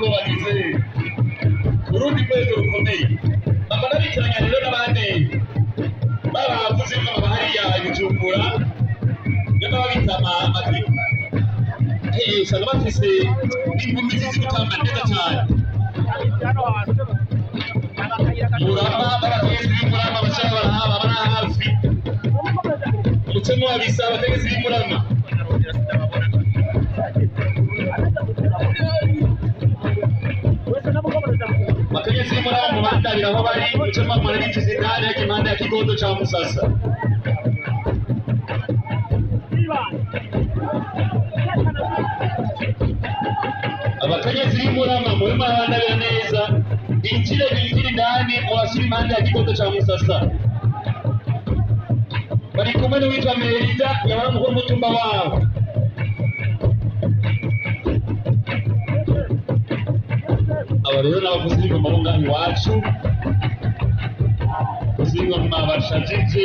Yuko bageze ku rundi rwego rukomeye. Baba nabitiranya rero n'abandi babavuze ko baba hariya i Bujumbura, niyo baba bita amatwi. Usanga bafise inkumi zizi gutamba neza cyane. Murama, b'abategetsi b'Imurama bashaka barahaba, bari hafi, muce muhabisa abategetsi b'Imurama. Abategetsi b'Imurama mubandabira aho bari, muce mwamara binjiza indani hajya impande ya kigondo ca Musasa. Abakenyezi b'Imurama, mube murabandabira neza, binjire, binjire indani, mubashyire impande ya kigondo ca Musasa. Bari kumwe n'uwitwa Merida, yabara umukuru w'umutumba wabo. Aba rero n'abavuzi b'ingoma bo ngaha iwacu, bavuzi b'ingoma bashajije.